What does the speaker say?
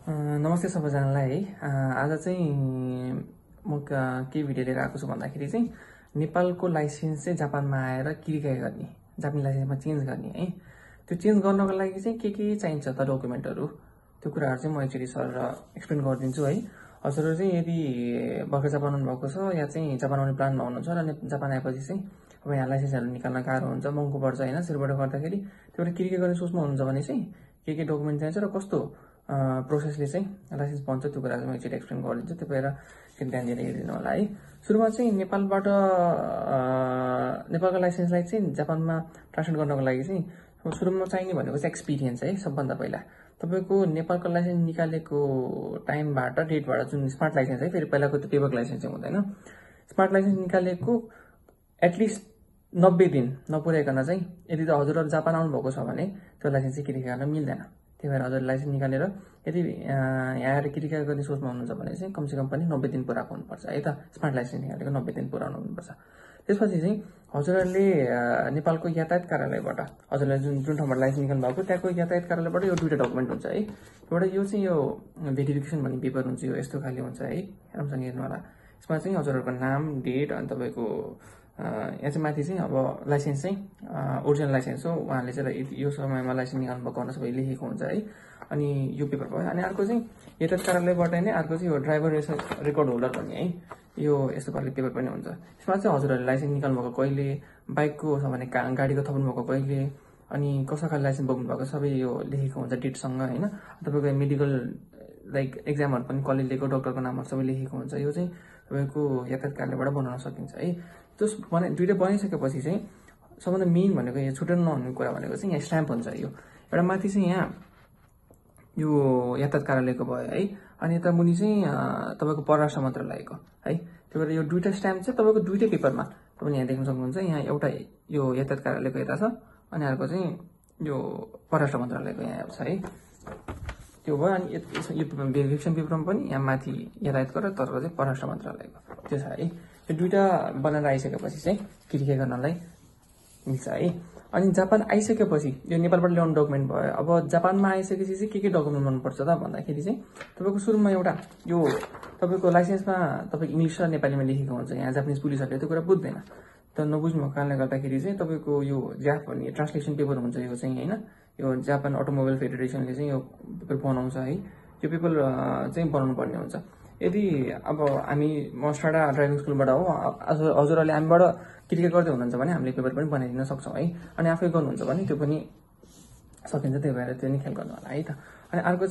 नमस्ते सबैजनालाई है। आज चाहिँ म के भिडियो लिएर आएको छु भन्दाखेरि चाहिँ नेपालको लाइसेन्स चाहिँ जापानमा आएर क्लियर गर्ने, जापानी लाइसेन्समा चेन्ज गर्ने है। त्यो चेन्ज गर्नको लागि चाहिँ के चाहिन्छ त डकुमेन्टहरू, त्यो कुराहरू चाहिँ म एकचोटि सर एक्सप्लेन गरिदिन्छु है। हजुरहरू चाहिँ यदि भर्खर जापान आउनुभएको छ या चाहिँ जापान आउने प्लानमा हुनुहुन्छ र जापान आएपछि चाहिँ अब यहाँ लाइसेन्सहरू निकाल्न गाह्रो हुन्छ, महँगो पर्छ होइन, सिलबाट गर्दाखेरि त्यो क्लियर गर्ने सोचमा हुनुहुन्छ भने चाहिँ के डकुमेन्ट चाहिन्छ र कस्तो प्रोसेसले चाहिँ लाइसेन्स बन्छ त्यो कुरा चाहिँ म एकचोटि एक्सप्लेन गरिदिन्छु। त्यो भएर ध्यान दिएर हेरिदिनु होला है। सुरुमा चाहिँ नेपालको लाइसेन्सलाई चाहिँ जापानमा ट्रान्सलेट गर्नको लागि चाहिँ सुरुमा चाहिने भनेको चाहिँ एक्सपिरियन्स है। सबभन्दा पहिला तपाईँको नेपालको लाइसेन्स निकालेको टाइमबाट डेटबाट जुन स्मार्ट लाइसेन्स है, फेरि पहिलाको त्यो पेपर लाइसेन्स चाहिँ हुँदैन, स्मार्ट लाइसेन्स निकालेको एटलिस्ट 90 दिन नपुर्याइकन चाहिँ यदि त हजुरहरू जापान आउनुभएको छ भने त्यो लाइसेन्स चाहिँ क्लियर गर्न मिल्दैन। त्यही भएर हजुर लाइसेन्स निकालेर यदि यहाँ आएर क्लियर गर्ने सोचमा हुनुहुन्छ भने चाहिँ कमसेकम पनि 90 दिन पुऱ्याएको हुनुपर्छ है त। स्मार्ट लाइसेन्स निकालेको 90 दिन पुऱ्याउनु हुनुपर्छ। त्यसपछि चाहिँ हजुरहरूले नेपालको यातायात कार्यालयबाट हजुरलाई जुन ठाउँबाट लाइसेन्स निकाल्नु भएको त्यहाँको यातायात कार्यालयबाट यो दुईवटा डकुमेन्ट हुन्छ है। एउटा यो चाहिँ यो भेरिफिकेसन भन्ने पेपर हुन्छ, यो यस्तो खाले हुन्छ है, राम्रोसँग हेर्नु होला। यसमा चाहिँ हजुरहरूको नाम, डेट अनि तपाईँको यहाँ चाहिँ माथि चाहिँ अब लाइसेन्स चाहिँ ओरिजिनल लाइसेन्स हो, उहाँले चाहिँ यो समयमा लाइसेन्स निकाल्नु भएको भनेर सबै लेखेको हुन्छ है। अनि यो पेपर भयो। अनि अर्को चाहिँ यातायात कार्यालयबाट नै अर्को चाहिँ यो ड्राइभर रेकर्ड होल्डर भन्ने है, यो यस्तो प्रकारले पेपर पनि हुन्छ। यसमा चाहिँ हजुरहरूले लाइसेन्स निकाल्नु भएको कहिले, बाइकको छ भने गाडीको थप्नु भएको कहिले, अनि कसो खाले लाइसेन्स बोक्नु भएको सबै यो लेखेको हुन्छ डेटसँग होइन। तपाईँको मेडिकल लाइक एक्जामहरू पनि कसले लिएको, डक्टरको नामहरू सबै लेखेको हुन्छ। यो चाहिँ तपाईँको यातायात कार्यालयबाट बनाउन सकिन्छ है। त्यो दुइटा बनाइसकेपछि चाहिँ सबभन्दा मेन भनेको यो छुट्याउनु नहुने कुरा भनेको चाहिँ यहाँ स्ट्याम्प हुन्छ। यो एउटा माथि चाहिँ यहाँ यो यातायात कार्यालयको भयो है, अनि यता मुनि चाहिँ तपाईँको परराष्ट्र मन्त्रालयको है। त्यो भएर यो दुईवटा स्ट्याम्प चाहिँ तपाईँको दुईटै पेपरमा तपाईँले यहाँ देख्न सक्नुहुन्छ। यहाँ एउटा यो यातायात कार्यालयको यता छ अनि अर्को चाहिँ यो परराष्ट्र मन्त्रालयको यहाँ छ है। त्यो भयो। अनि यो भेरिफिकेसन पेपरमा पनि यहाँ माथि यातायातको र तर्को चाहिँ परराष्ट्र मन्त्रालयको त्यो छ है। यो दुईवटा बनाएर आइसकेपछि चाहिँ क्लियर गर्नलाई मिल्छ है। अनि जापान आइसकेपछि यो नेपालबाट ल्याउने डकुमेन्ट भयो। अब जापानमा आइसकेपछि चाहिँ के डकुमेन्ट मनपर्छ त भन्दाखेरि चाहिँ तपाईँको सुरुमा एउटा यो तपाईँको लाइसेन्समा तपाईँको इङ्ग्लिस र नेपालीमा लेखेको हुन्छ। यहाँ जापानिज पुलिसहरूले त्यो कुरा बुझ्दैन, त नबुझ्नुको कारणले गर्दाखेरि चाहिँ तपाईँको यो ज्याफ भन्ने ट्रान्सलेसन पेपर हुन्छ यो चाहिँ होइन। यो जापान अटोमोबाइल फेडरेसनले चाहिँ यो पेपर बनाउँछ है। यो पेपर चाहिँ बनाउनु पर्ने हुन्छ। यदि अब म स्टाडा ड्राइभिङ स्कुलबाट हो, हजुरहरूले हामीबाट क्लियर गर्दै हुनुहुन्छ भने हामीले पेपर पनि बनाइदिन सक्छौँ है। अनि आफै गर्नुहुन्छ भने त्यो पनि सकिन्छ। त्यही भएर त्यो नि ख्याल गर्नु होला है त। अनि अर्को